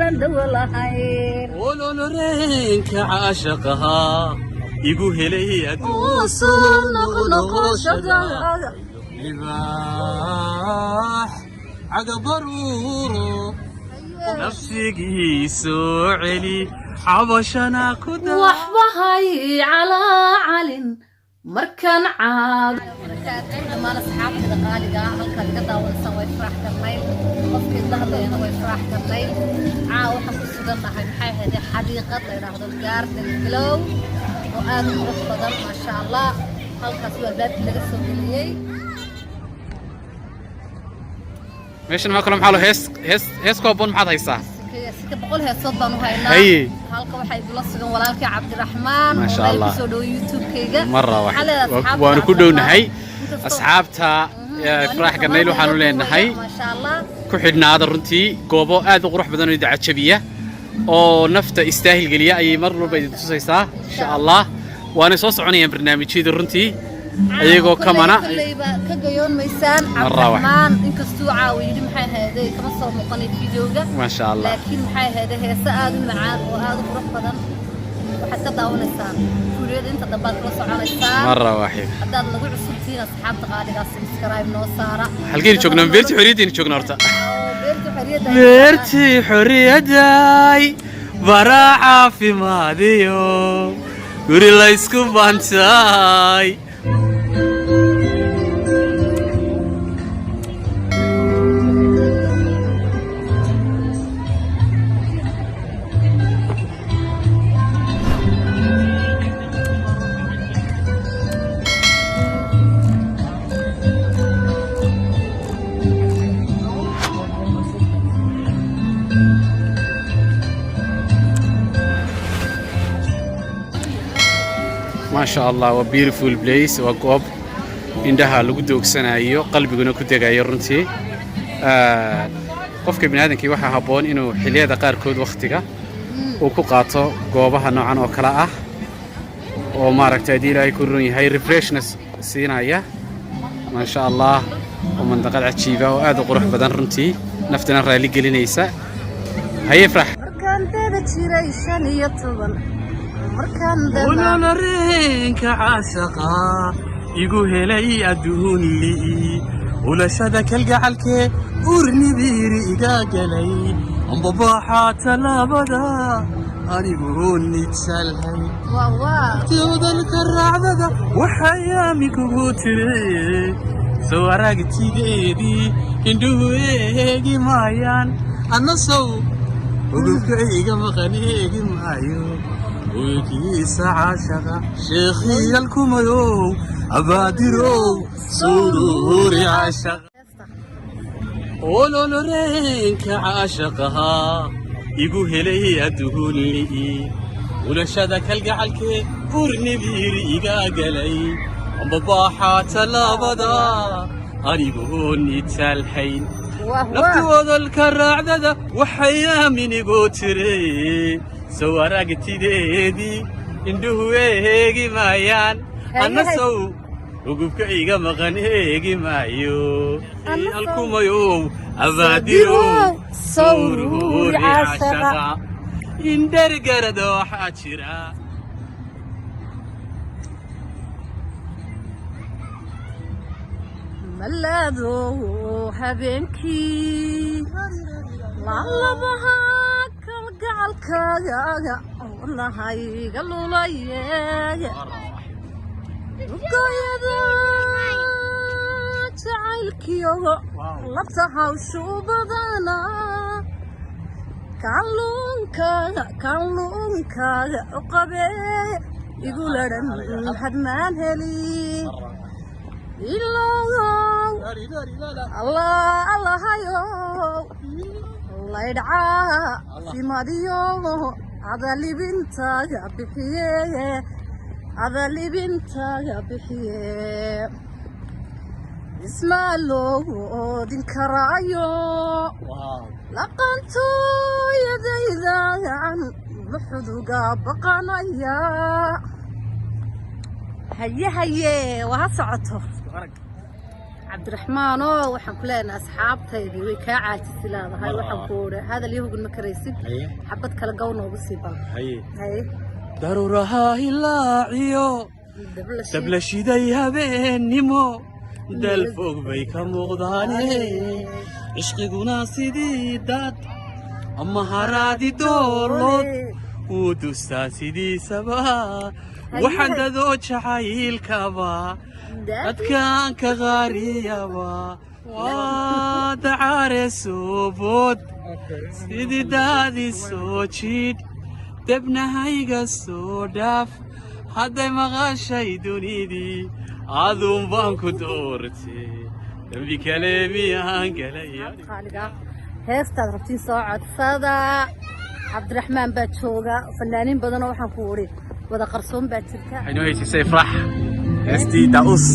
Aan dawo lahayn. Ololoreenka caashaqahaa igu helay. Oo soo noqnoqoshada. Libaax cagabaruuro nafsigii soo celi, cabashana ku daa. Waxba hay calaa calin markaan caado. Dhammaan asxaabtida qaaliga ah, halkaad iga daawanaysan way Farax Karnayl, qofkii la hadlayana way Farax Karnayl. Caawa waxaan ku sugannahay, maxay ahayd, xadiiqad la yidhaahdo Garden Glow oo aad u qurux badan, maasha Allah. Halkaas waa albaabkii laga soo geliyey. Meeshan maxaa kale? Maxaa loo hees hees hees kooban maxaad haysaa? Sika 100 heesood baan u haynaa. Haye. Halka waxaa igula sugan walaalkii Cabdiraxmaan Maasha oo meel Allah. kusoo dhowo YouTube-kayga. Mara. Waxaa leedahay asxaabta waanu ku dhownahay. Inkastoo- Asxaabta Farax Garnayl waxaanu leenahay maasha Allah ku xidhnaada. Runtii goobo aad u qurux badan oo idin cajabiya oo nafta istaahil geliya ayay mar walba idin tusaysaa, insha Allah. Waana soo soconayaan barnaamijyada runtii ayagoo kamana. Kolleyba ka gayoon maysaan. Marra. Cabdiraxmaan inkastuu caawa yidhi, maxay ahayday, kama soo muuqanay videoga, Maasha Allah. laakiin maxay ahayday, heese aad u macaan oo aad u qurux badan waxaad ka daawanaysaan kuuliyada. Inta dambaad kula soconaysaa. Mara waaxid. Haddaad nagu cusub tihiin, asxaabta qaaligaa, subscribe noo saara. Halkaynu joognaa? Beertii xorriyadaynu joognaa horta. Oo, beertii xorriyadda. Beertii xorriyadday, baraa caafimaadiyo guri laysku bantay. Maasha Allah, waa beautiful place, waa goob indhaha lagu doogsanayo, qalbiguna ku degayo. Runtii qofka bini aadamkii waxaa habboon inuu xilliyada qaarkood wakhtiga uu ku qaato goobaha noocan oo kale ah oo maaragtay, haddii Ilaahay ku run yahay, refreshness siinaya. Maasha Allah, oo mandaqad cajiiba oo aad u qurux badan runtii, naftana raali gelinaysa. Haye Farax. Markaan dada jiray 15 markaan dada. Ololoreenka caashaqa igu helay adduun li'i, ulashada kalgacalkee urnibiiri iga galay, ambabaaxa tallaabada anigu nidsalhay. Waa waa. Tiwadalka raacdada waxayaami kugu tiri, soo aragtideedii indhuhu eegi maayaan, anna sow hudubka iga maqan eegi maayo. Wiilkiisa caashaqa sheekhiyalkumayow abaadirow suruuri caashaqa, ololoreenka caashaqahaa igu helay adduun li'i, ulashada kalgacalkee urnibiiri iga galay, ambabaaxa tallaabada anigoon itaalhayn, naftu odolka raacdada waxay aaminigu tiri, sow aragtideedii indhuhu eegi maayaan, anna sow ugubka iga maqan eegi maayo, alkumayow abaadirow sawruuri cashaqa indhergarada waxaa jira. Malaado habeenkii laalabaha kalgacalkaaga nahayga lulaye, goyada jacaylkiyogo labta hawshu badana, kalluunkaaga kalluunkaaga u qabee igu ladhan hadmaan heli ilow Allah Allahayow laydhcaa simadiyo adalibintaaga bixiye, adalibintaaga bixiye, ismaa loogu oodin karaayo laqantooyadaydan luxuduga baqanaya. Haye haye, waa ha socoto. Cabdiraxmaanoo, waxaan ku leenahay asxaabtaydii way kaa caajisi leedahay. Waxaan ku uri hadal yahugun ma karaysid. Haye. Xabad kale gaw noogu sii bal. Haye. Haye. Daruuraha hilaaciyo dabla shiid. Dabla shiday habeennimo dal fog bay ka muuqdaane, cishqiguna sidii dad ama haraadi doolood wuu dustaa sidiisaba. Waxaan dadoo jacaylkaba dadkaan ka qaariyaba waa dacaare soobood sidii daadi soo jiidh debnahayga soo dhaaf. Hadday maqashay dunidii aduun baan ku doortay, dembi kale miyaan galaya? Qaaliga, heestaad rabtiin soo codsada. Cabdiraxmaan baa jooga, fanaaniin badanoo waxaan ku uri wada qarsoon baa jirta. Waxay noo heshiisay Ifraax heestii Daa'us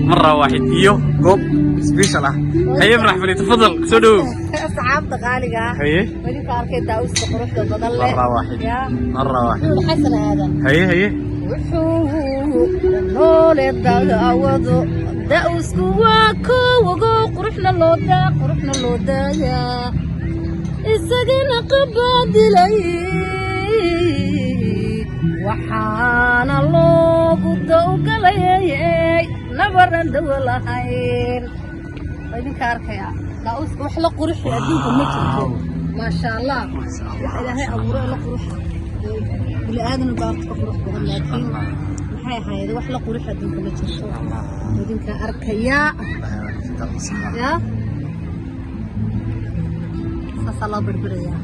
مرة واحد iyo goob special ah. Haye Ifraax, fali tafadal, soo dhowow. Asxaabta qaaliga, haye, weli ka arkay Daa'uska quruxda badan leh. مرة واحد. Yaa. مرة واحد. Wuxuu Xasan Aadan. Haye haye. Wuxuu noole daawado Daa'usku waa kowago, quruxna loo daa, quruxna loo daayaa, isagana qabaadilay, waxaana loogu dawgalayay nabaran dawo lahayn. Waa idinka arkaya Daa'uska, wax la quruxi adduunka ma jirto. Maasha Allah, wax Ilaahay abuuray oo la quruxa bini aadan baa ka qurux badan, laakiin maxay ahayd, wax la qurux adduunka ma jirto. Idinka arkaya ya, saasaa loo birbirayaa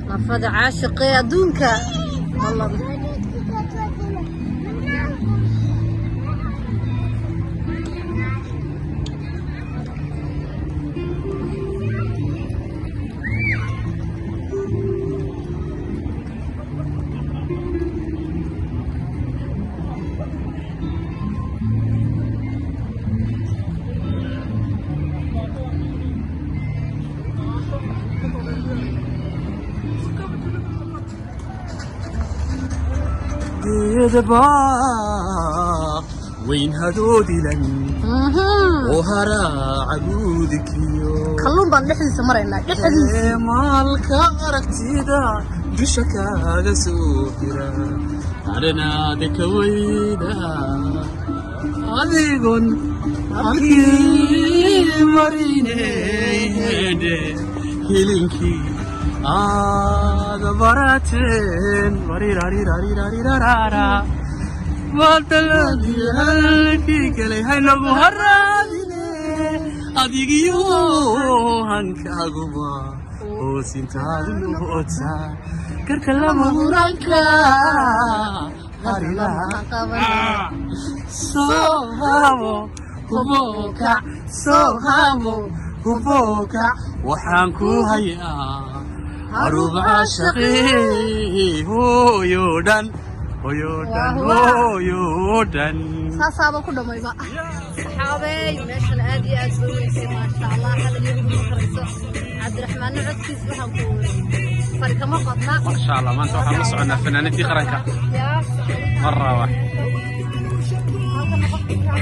nafada caashiqee adduunka. Allah. Geedbaaq weyn hadoodilan oo haraaca guudkiyo Kalluun baan dhexdiisa maraynaa, dhexdiisa. Ee maalka aragtida dusha kaaga soo jira arinaada ka weyda adigon halkii marineyde hilinkii aada barateen mariraririraririrara badaladi halkii galay haynagu haraadine adigiyo hankaaguba hoosintaadu noqota karka lama huranka harilaha. Soo habo hubokac, soo habo hubokac, waxaan ku hayaa harub caashaqee hooyo dhan, hooyo dhan, hooyo dhan. Saasaaba ku dhamayba. Saxaabey, meeshan aad iyo aad soo weysay, maasha Allah. Hadal iyagu ma karayso. Cabdiraxmaanna codkiis waxaan ku fari kama qodna. Maasha Allah, maanta waxaan la soconaa fanaanadii qaranka. Yaa. مرة واحدة. Halkan qofka.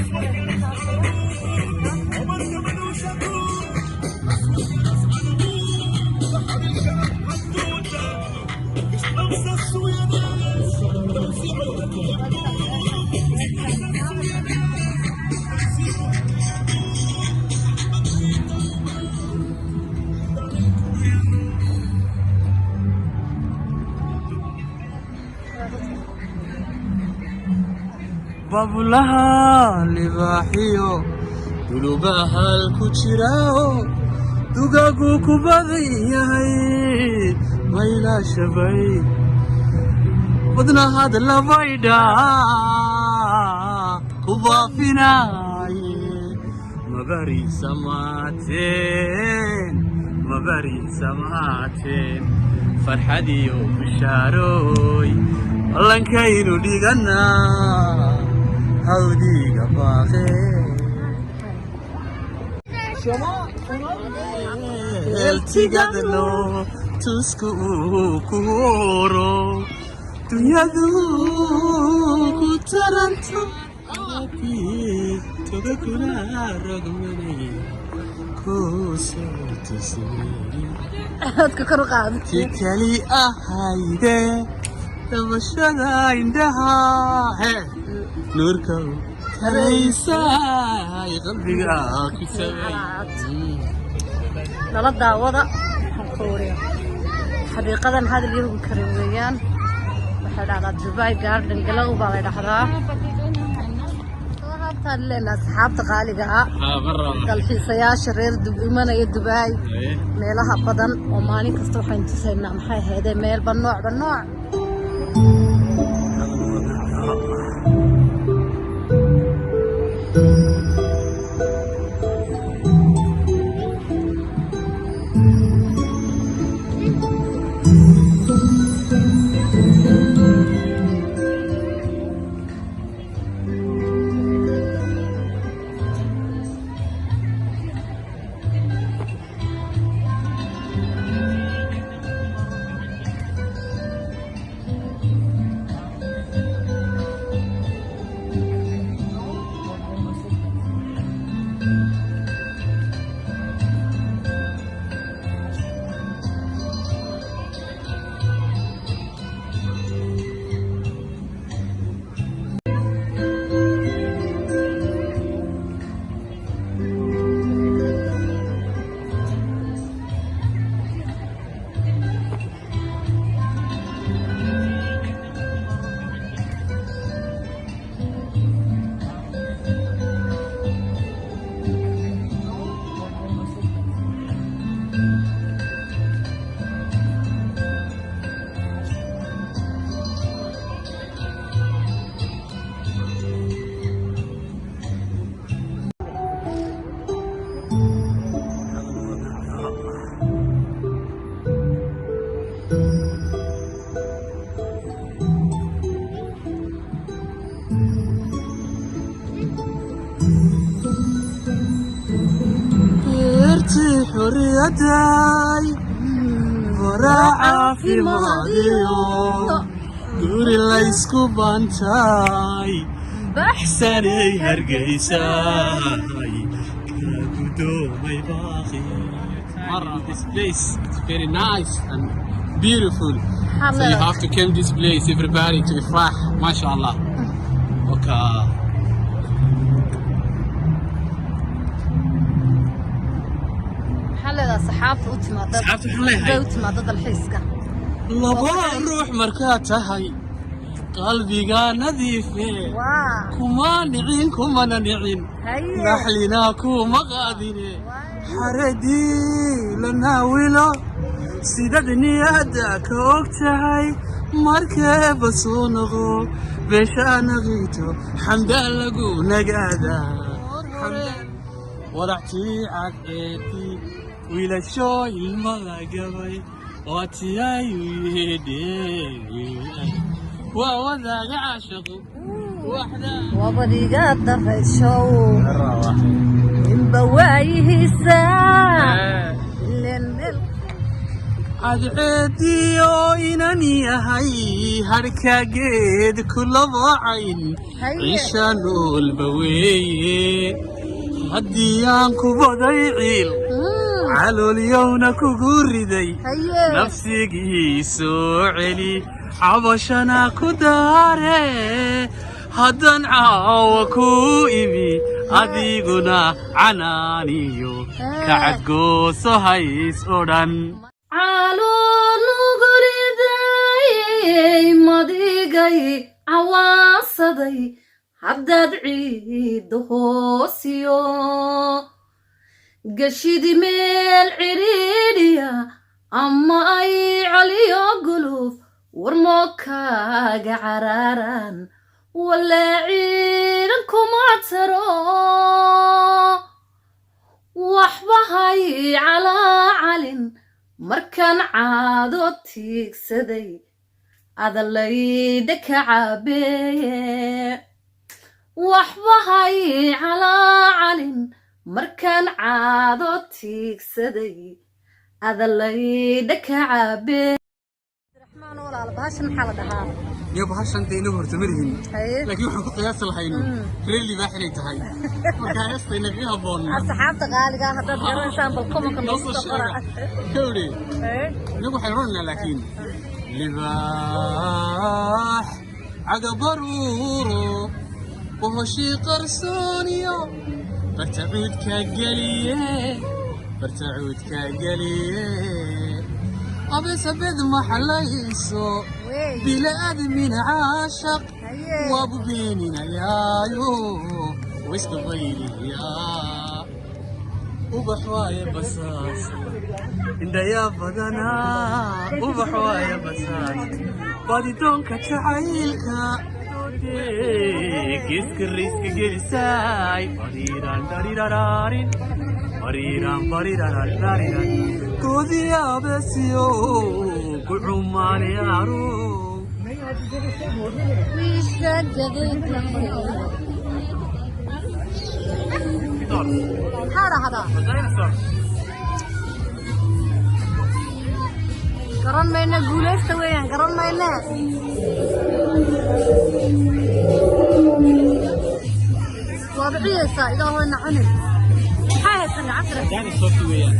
Babulaha libaaxiyo dulubahal ku jirao dugagu ku badan yahay maylaashabay wadnahad labaydha ku baafinaaye mabariisamaateen, mabariisamaateen farxadiyo bishaarooy ballankaynu dhiganaa hawdiga baaqee eltigadno tusku uu ku horo dunyadu ku taranto. Toga kuna rogmanay kusoo tusay. Codka kor u qaado. Ti kali ahayde dabashada indhaha, he nuurka taraysay qalbiga ku sabay. Nala daawada, waxaan ku wariya xadiiqadan hadal yahugi kare weeyaan. Waxay dhahdaa Dubai Garden Glow baa la dhahdaa. Haabtaan leenaha asxaabta qaaliga ah, dalxiisayaasha reer dub imanaya Dubai, meelaha badan oo maalin kasta waxaynu tusaynaa, maxay ahaydee, meelba noocba nooc. Beertii xorriyaday, baraa caafimaadiyo guri laysku bantay, baxsanay Hargeysay, kaa gudoomay baaqi. This place is very nice and beautiful. So you have to come this place, everybody, to Ifrah. MashaAllah. Okay. Maxaa leedahay saxaabta u timaada? Asxaabta waxaan leeyahay. Bay u timaada dalxiiska. Laba ruux markaa tahay, qalbiga nadiife, kuma nicin, kumana nicin, naxlinaa kuma qaadine, xaradii la naawilo, sidad niyadda ka og tahay, markeeba soo noqo, beeshaana qiito, xamdaa lagu nagaadaa, wadaxtii cadceedii, wiilasho ilmada gabay, waatiyayu yeedheen, waa wadaaga caashaqu waxdaa. Wabadiga darayshow inba waayihiisa ileen meel. Cadceediyo inan yahay, harka geed kula cayn, cisha noolba weeye, haddii aan ku baday ciil, caloolyowna kugu riday, nafsigii soo celi, cabashana ku daare, haddan caawa ku imi, adiguna canaaniyo kacadgooso hays o dhan. Calooluguriday madigay cawaasaday, haddaad ciidda hoosiyo gashidi meel cidhiidhiya, ama ay coliyo guluf warmoo kaaga caraaran, walaa ciidan kuma taro, waxba hay calaacalin, markaan caado tiigsaday, adalayda ka caabeeye, waxba hay calaacalin, markaan caado tiigsaday, adalayda ka caabee. Walaal, bahashan maxaa la dhahaa? Niyo, bahashan dee inagu horta ma lihin. Haye. Laakiin waxaan ku qiyaasi lahayn reer libaax inay tahay. Marka heesta inagaga habboon. Asxaabta qaaliga ah, haddaad garanaysaan, bal comment-ka noo noogu soo soo qora. Sheega kawdhe. Haye. Inagu waxay odhanaynaa laakiin libaax cagabaruuro bohoshii qarsooniyo barta cuudka geliye, barta cuudka geliye, abesabed maxalayso. Wey. Bila-admin caashaq. Haye. Waabu beeninayaayo waiska bayliyaa, ubax waaye basaas indhayaa badanaa, ubax waaye basaas baadidoonka jacaylka geeska rayska gelisaay bariiraan dhariraraarin bariiraan barirararariran goodiyaabesiyo gucumaanyaaro. Wiisha gaduudka maxaa dhahdaa? Garan mayne, guulaysta weeyaan, garan mayne. Waad ciyaysaa, ilaahoy na cunin. Maxaa haysan gacanta? Dinosaurki weeyaan.